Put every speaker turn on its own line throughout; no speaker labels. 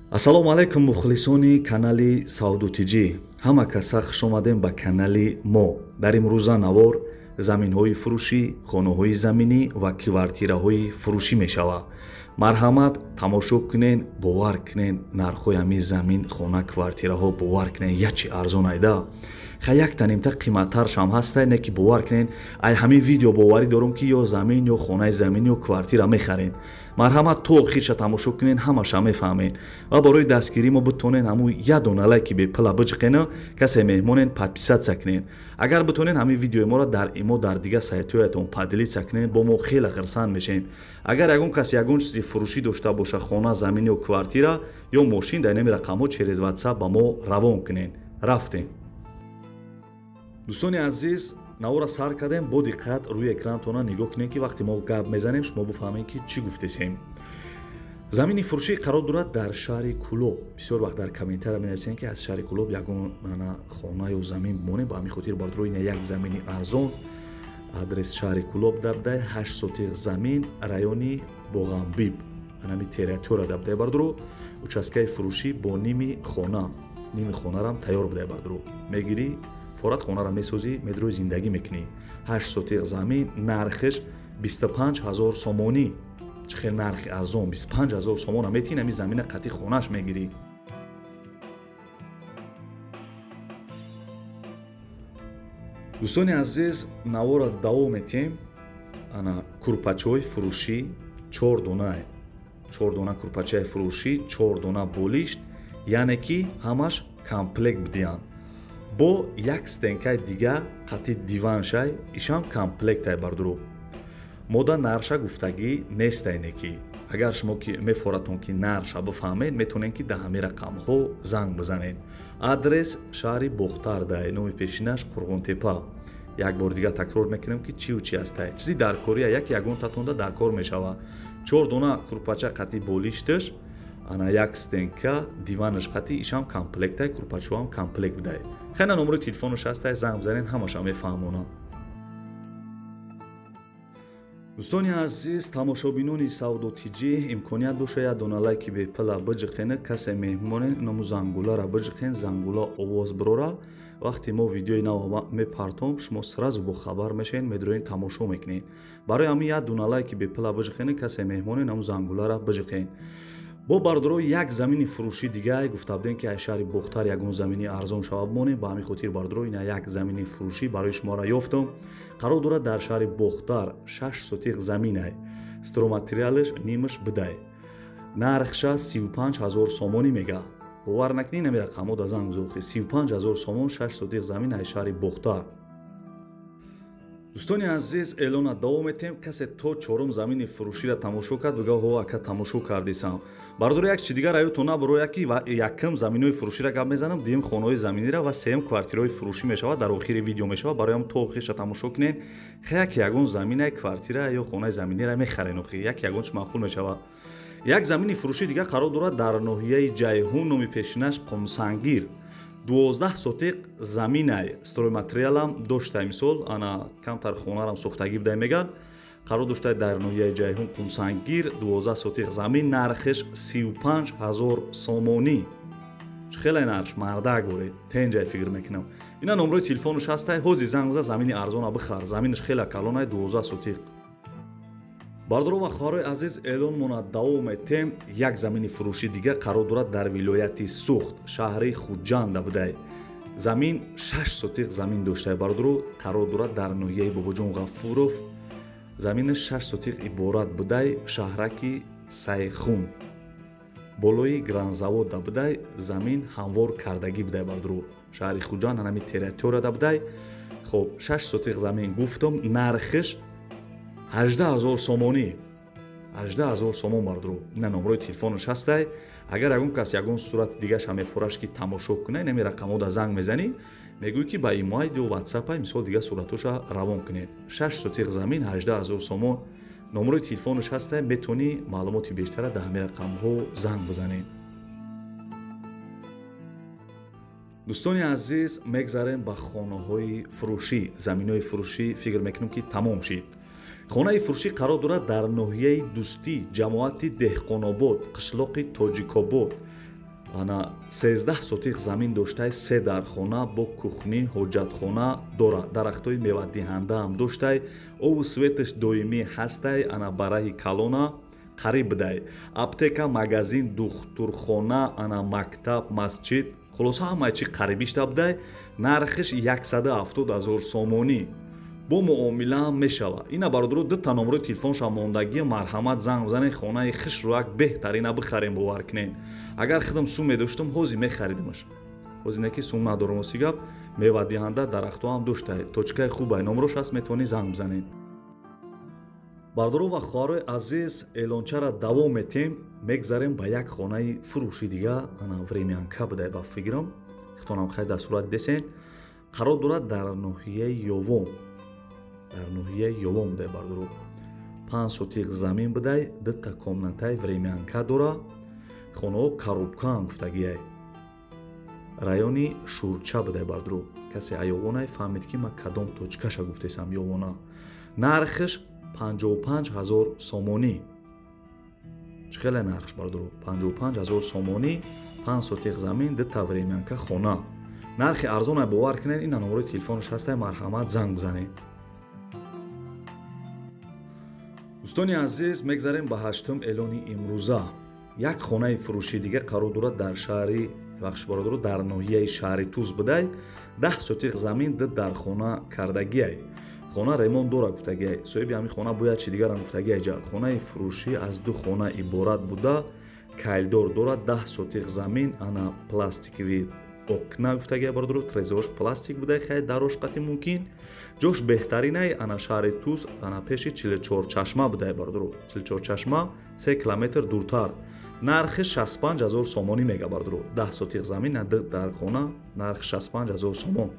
Ассалому алайкум, мухлисони канали Савдо Тиҷӣ. Ҳама каса хуш омадем ба канали мо. Дар имрӯза навор заминҳои фурӯшӣ, хонаҳои заминӣ ва квартираҳои фурӯшӣ мешавад. Марҳамат, тамошо кунен, бовар кунен, нархҳои ҳамин замин, хона, квартираҳо, бовар кунен, ячи арзон айда. Ха, якта нимта қиматтаршам ҳастай, не ки бовар кунен, ай ҳамин видео боварӣ дорум, ки ё замин, ё хонаи замин, ё квартира мехарен. Марҳамат, то охирша тамошо кунен, ҳамаша мефаҳмен. Ва барои дастгирӣ мо битонен ҳамун як дона лайки бепула биҷиқена, касе меҳмонен, подписаться кунен. Агар битонен, ҳамин видеои моро дар имо, дар дигар сайтҳоятон поделиться кунен, бо мо хеле хурсанд мешем. Агар ягон кас ягон чизи фурӯшӣ дошта боша, хона, замин ё квартира ё мошин, дар инами рақамҳо через WhatsApp ба мо равон кунен. Рафтем. Дӯстони азиз, навора сар кардем. Бо диққат рӯи экранатона нигоҳ кунем, ки вақте мо гап мезанем, шумо бифаҳмед, ки чӣ гуфтесем. Замини фурӯшӣ қарор дорад дар шаҳри Кӯлоб. Бисёр вақт дар комментария менависем, ки аз шаҳри Кӯлоб ягон хона ё замин бимонем. Ба ҳамин хотир, бардоро, ина як замини арзон. Адрес шаҳри Кӯлоб дабдай, 8 сотиқ замин, райони Боғамбиб, анами территория дабдай, бардоро. Участкаи фурӯшӣ бо ними хона, ними хонарам тайёр будай, бардоро. Мегирӣ, форат хонаро месозӣ, медрои зиндагӣ мекунӣ. 8 сотиқ замин, нархиш 25 ҳазор сомонӣ. Чӣ хел нархи арзон! 25 ҳазор сомона метиҳӣ, ҳамин замина қатъи хонаш мегирӣ. Дӯстони азиз, навора давом метиҳем. Ана курпачаҳои фурӯшӣ чор дона, чор дона курпачаи фурӯшӣ, чор дона болишт, яъне ки ҳамаш комплект бидиҳанд. Бо як стенкаи дига қатъи диваншай, ишам комплектай, бардуру. Мода нарша гуфтагӣ нестай, не ки агар шумо ки мефоратон, ки нарша бифаҳмед, метавонед, ки дар ҳамин рақамҳо занг бизанед. Адрес шаҳри Бохтардай, номи пешинаш Қурғонтепа. Як бор дигар такрор мекунем, ки чию чи ҳастай. Чизи даркория, як ягонтатонда даркор мешавад. Чор дона курпача қатъи болишташ, ана як стенка диванаш қатъи, ишам комплектай, курпачаҳоам комплект будай. Хена номерои телефонаш ҳастай, занг бизанед, ҳамаша мефаҳмона. Дӯстони азиз, тамошобинони Савдо Тиҷӣ, имконият боша, як дона лайки бепила биҷиқена. Касе меҳмонен, иному зангулара биҷиқен, зангула овоз бирора. Вақте мо видеои нав мепартом, шумо сразу бохабар мешавед, медроен, тамошо мекунед. Барои ҳамин як дона лайки бепила биҷиқена, касе меҳмонен, ҳаму зангулара биҷиқен. Бо бардоро, як замини фурӯшӣ дига. Гуфта будем, ки аз шаҳри Бохтар ягон замини арзон шава бимонем. Ба ҳамин хотир, бардоро, ина як замини фурӯшӣ барои шуморо ёфтам. Қарор дорад дар шаҳри Бохтар, 6 сотиқ заминай, стройматериалаш нимаш бидай, нархша 35 ҳазор сомонӣ мега. Бовар накунӣ, нами рақамҳо да занг зохи. 35 ҳазор сомон, 6 сотиқ замин аз шаҳри Бохтар. Дӯстони азиз, эълона давом метиҳем. Касе то чорум замини фурӯширо тамошо кард, бига: «Ҳо, ака, тамошо кардисам». Бардоро, як чи дигар аётон набарояд, ки якум заминҳои фурӯширо гап мезанам, дуюм хонаҳои заминира ва сеюм квартираҳои фурӯшӣ мешавад, дар охири видео мешавад. Бароям то охирша тамошо кунед. Хе, як ягон замина, квартира ё хонаи заминира мехарен, охи як ягон чи маъқул мешавад. Як замини фурӯшӣ дигар қарор дорад дар ноҳияи Ҷайҳун, номи пешинаш Қумсангир, 12 сотиқ заминай, стройматериалам доштай, мисол, ана камтар хонарам сохтагӣ будай, меган. Қарор доштай дар ноҳияи Ҷайҳун, Қумсангир, 12 сотиқ замин, нархиш 35 ҳазор сомонӣ. Чӣ хеле нарх мардак боред, тенҷай фикр мекунам. Ина номрои телефонаш ҳастай, ҳози занг биза, замини арзона бихар. Заминаш хеле калонай, 12 сотиқ. Бардоро ва хоҳарои азиз, эълонмона давом метем. Як замини фурӯшӣ дигар қарор дорад дар вилояти Сухт, шаҳри Хуҷанда будай. Замин 6 сотиқ замин доштай, бардоро. Қарор дорад дар ноҳияи Бобоҷон Ғафуров, заминаш 6 сотиқ иборат будай, шаҳраки Сайхун, болои гранзавода будай, замин ҳамвор кардагӣ будай, бардоро. Шаҳри Хуҷанд, ҳанами территорияда будай. Хоб, 6 сотиқ замин гуфтам, нархиш 18 ҳазор сомонӣ, 18 ҳазор сомон, бардоро. Ина номрои телефонаш ҳастай. Агар ягон кас ягон сурати дигаша мефораш, ки тамошо кунай, нами рақамҳода занг мезанӣ, мегӯӣ, ки ба имоайд ё ватсапай, мисол, дигар суратоша равон кунед. 6 сотиқ замин, 18 ҳазор сомон, номрои телефонаш ҳастай, метавонӣ маълумоти бештара дар ҳамин рақамҳо занг бизанед. Дӯстони азиз, мегзарем ба хонаҳои фурӯшӣ. Заминҳои фурӯшӣ фикр мекунем, ки тамом шид. Хонаи фурӯшӣ қарор дорад дар ноҳияи Дӯстӣ, ҷамоати Деҳқонобод, қишлоқи Тоҷикобод. Ана 13 сотих замин доштай, се дархона бо кухни, ҳоҷатхона дора, дарахтҳои мевадиҳандаам доштай, обу светаш доимӣ ҳастай. Ана бараҳи калона қариб будай, аптека, магазин, духтурхона, ана мактаб, масҷид, хулоса ҳамаи чи қарибишта будай. Нархиш 170 000 сомонӣ, бо муомилаам мешава. Ина бародаро, дута номерои телефонша мондагӣ, марҳамат занг бизанед, хонаи хишрӯяк беҳтарина бихарем. Бовар кунед, агар худам сум медоштам, ҳози мехаридимаш, ҳози не ки сум надорам. Оси гап, мевадиҳанда дарахтҳоам доштай, точкаи хубай, номерош ҳаст, метавонӣ занг бизанед. Бародарон ва хоҳарои азиз, эълончара давом метем, мегзарем ба як хонаи фурӯши дига. Ана времянка будай ба фикрам, хитонам хай дар сурат десен. Қарор дорад дар ноҳияи Ёвон, дар ноҳияи Ёвон будай бародаро. 5 сотиқ замин будай, дута комнатаи времянка дора, хонаҳо коробкаам гуфтагиай, райони Шурча будай бародаро. Касе аёвонай фаҳмид, ки ман кадом точкаша гуфтесам Ёвона. Нархиш 55 000 сомонӣ. Чӣ хеле нархш бародаро? 55 000 сомонӣ, 5 сотиқ замин, дута времянка хона, нархи арзонай, бовар кунед. Ина номерои телефонаш ҳастай, марҳамат занг бизанед. Дӯстони азиз, мегзарем ба ҳаштум эълони имрӯза. Як хонаи фурӯши дига қарор дорад дар шаҳри бахш бародаро, дар ноҳияи шаҳри Туз будай, 10 сотиқ замин, ду дархона кардагиай, хона ремонт дора гуфтагиай. Соҳиби ҳамин хона бояд чи дигарам гуфтагиай ҷа. Хонаи фурӯшӣ аз ду хона иборат буда, кайлдор дорад, 10 сотиқ замин, ана пластиковый окна гуфтагиай бародаро, трезош пластик будай, хай дарош қати мумкин, ҷош беҳтаринай. Ана шаҳри Туз, ана пеши 44 чашма будай бародаро, 44 чашма 3 километр дуртар. Нархи 65 000 сомонӣ мега бародаро, 10 сотиқ замин, дар хона, нархи 65 000 сомон.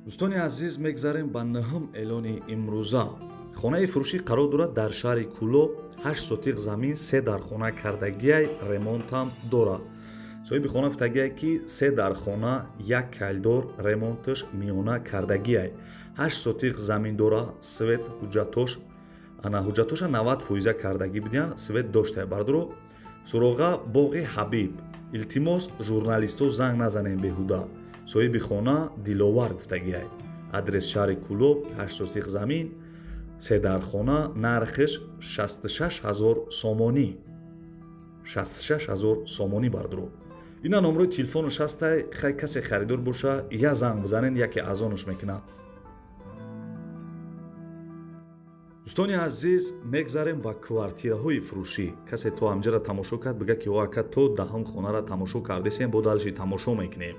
Дӯстони азиз, мегзарем ба нӯҳум эълони имрӯза. Хонаи фурӯшӣ қарор дорад дар шаҳри Кӯлоб, 8 сотиқ замин, се дархона кардагиай, ремонтам дорад. Соҳиби хона гуфтагиай, ки се дархона, як кайлдор, ремонташ миёна кардагиай, 8 сотиқ замин дора, свет, ҳуҷҷатош, ана ҳуҷҷатоша 90% кардагӣ бидиҳан, свет доштай бародаро. Суроға боғи Ҳабиб. Илтимос, журналистҳо занг назанем беҳуда. Соҳиби хона Диловар гуфтагиай. Адрес шаҳри Кӯлоб, 8 сотиқ замин, се дархона, нархиш 66 000 сомонӣ, 66 000 сомонӣ бародаро. Ина номерои телефонаш ҳастай, хай касе харидор боша, я занг бизанен, яке азонаш мекунад. Дӯстони азиз, мегзарем ба квартираҳои фурӯшӣ. Касе то ҳамҷара тамошо кард, бига ки ака, то даҳум хонара тамошо кардесем, бо дальше тамошо мекунем.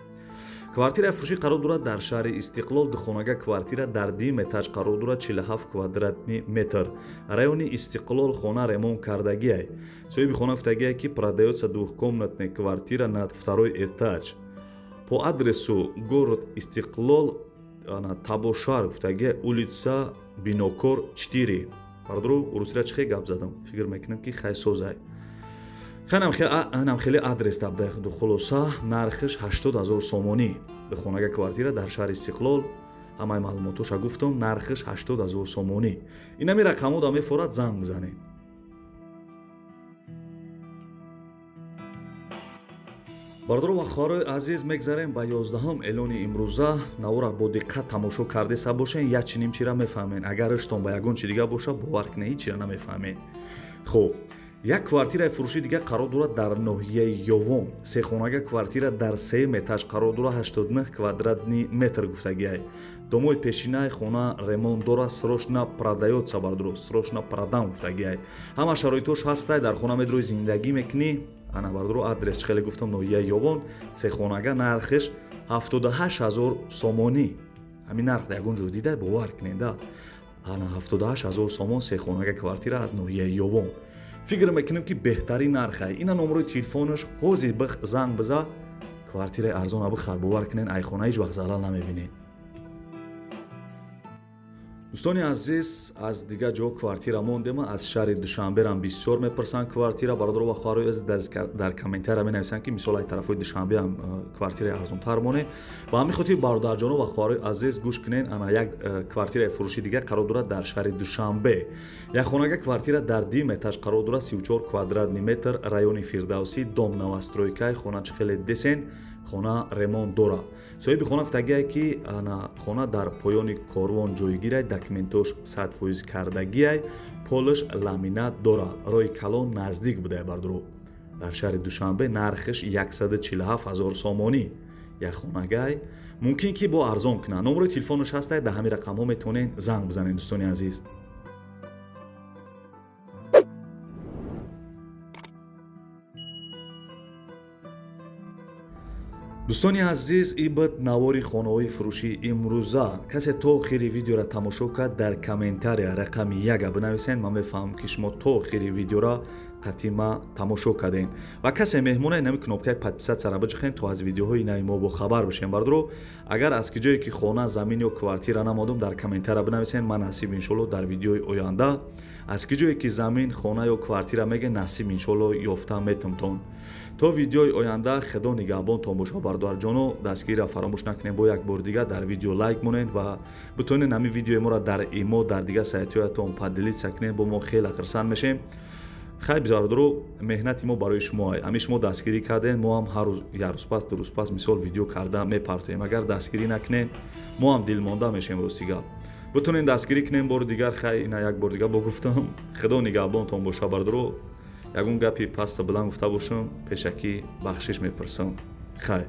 Квартираи фурӯшӣ қарор дорад дар шаҳри Истиқлол, духонага квартира дар дим этаж қарор дорад, 47 квадратный метр, райони Истиқлол, хона ремонт кардагиай. Соҳиби хона гуфтагиай, ки продается двухкомнатная квартира на второй этаж по адресу город Истиқлол, Табошар гуфтагиай, улица Бинокор 4. Бародаро, урусира чӣ хел гап задам, фикр мекунам, ки хай созай, ханам хеле адрес табдай. Хулоса, нархиш 80 000 сомонӣ, духонага квартира дар шаҳри Истиқлол. Ҳамаи маълумотоша гуфтам, нархиш 80 000 сомонӣ. Инами рақамҳо да мефорад, занг бизанед. Бародаро ва хоҳарои азиз, мегзарем ба 11-ум эълони имрӯза. Навора бо диққат тамошо кардеса бошен, як чи ним чира мефаҳмед. Агар иштон ба ягон чи дига боша, бовар кунед, ҳеҷ чира намефаҳмед. Хуб, як квартираи фурӯши дига қарор дорад дар ноҳияи Ёвон, сехонага квартира дар сеюм этаж қарор дорад, 89 квадратный метр гуфтагиай, домои пешинаи, хона ремонт дорад, срочно продаётся бародаро, срочно продам гуфтагиай. Ҳама шароитош ҳастай, дар хона медрои, зиндагӣ мекунӣ. Ана бародаро, адрес чӣ хеле гуфтам, ноҳияи Ёвон, сехонага, нархиш 78 000 сомонӣ. Ҳамин нарх ягон ҷо дидай, бовар кунед, да, ана 78 000 сомон, сехонага квартира аз ноҳияи Ёвон. Фикр мекунем, ки беҳтарин нархай. Ина номерои телефонаш, ҳозир занг биза, квартираи арзона бихар. Бовар кунед, айхона ҳеҷ вақт залал намебинед. Дӯстони азиз, аз дигар ҷо квартира мондем. Аз шаҳри Душанберам бисёр мепурсанд квартира. Бародаро ва хоҳарои азиз, дар комментария менависанд, ки мисол ай тарафҳои Душанбеам квартираи арзонтар моне. Ба ҳамин хотир, бародарҷоно ва хоҳарои азиз, гӯш кунед. Ана як квартираи фурӯши дигар қарор дорад дар шаҳри Душанбе. Як хонага квартира дар дим этаж қарор дорад, 34 квадратный метр, райони Фирдавсӣ, дом новостройкай. Хона чӣ хеле десен, хона ремонт дорад. Соҳиби хона гуфтагие, ки ана хона дар поёни корвон ҷойгирай, документош 100% кардагиай, полаш ламинат дорад, роҳи калон наздик будае. Бардуро, дар шаҳри Душанбе нархаш 147 000 сомонӣ. Як хонагай, мумкин ки бо арзон кунад. Номерои телефонаш ҳастай, дар ҳамин рақамҳо метавонед занг бизанед, дӯстони азиз. Дӯстони азиз, ибад навори хонаҳои фурӯшии имрӯза. Касе то охири видеора тамошо кард, дар комментария рақами яга бинависед. Ман мефаҳмам, ки шумо то охири видеора қатима тамошо кардем. Ва касе меҳмона, нами кнопкаи подписаться-ра биҷихен, то аз видеоҳои нави мо бохабар бишем. Бардоро, агар аз ки ҷое ки хона, замин ё квартира намодум, дар комментария бинависен. Ман насиб, иншолло, дар видеои оянда аз ки ҷое ки замин, хона ё квартира меге, насиб, иншолло, ёфта метумтон. То видеои оянда худо нигаҳбонтон боша. Бародарҷоно, дастгириро фаромӯш накунем. Бо як бори дигар дар видео лайк монед ва битонед ҳамин видеои моро дар имо, дар дигар сайтҳоятон поделиться кунед. Бо мо хеле хурсанд мешем. Хай, бародаро, меҳнати мо барои шумо. Ҳамин шумо дастгирӣ кардем, мо ҳам ҳар рӯз, як рӯз пас, 2 рӯз пас, мисол, видео карда мепартоем. Агар дастгирӣ накунед, мо ҳам дилмонда мешем. Рости гап, битонед дастгирӣ кунем бори дигар. Хай, ина як бори дигар бо гуфтам. Худо нигаҳбонтон боша. Бародаро, ягон гапи паста баланд гуфта бошам, пешакӣ бахшиш мепурсам. Хай.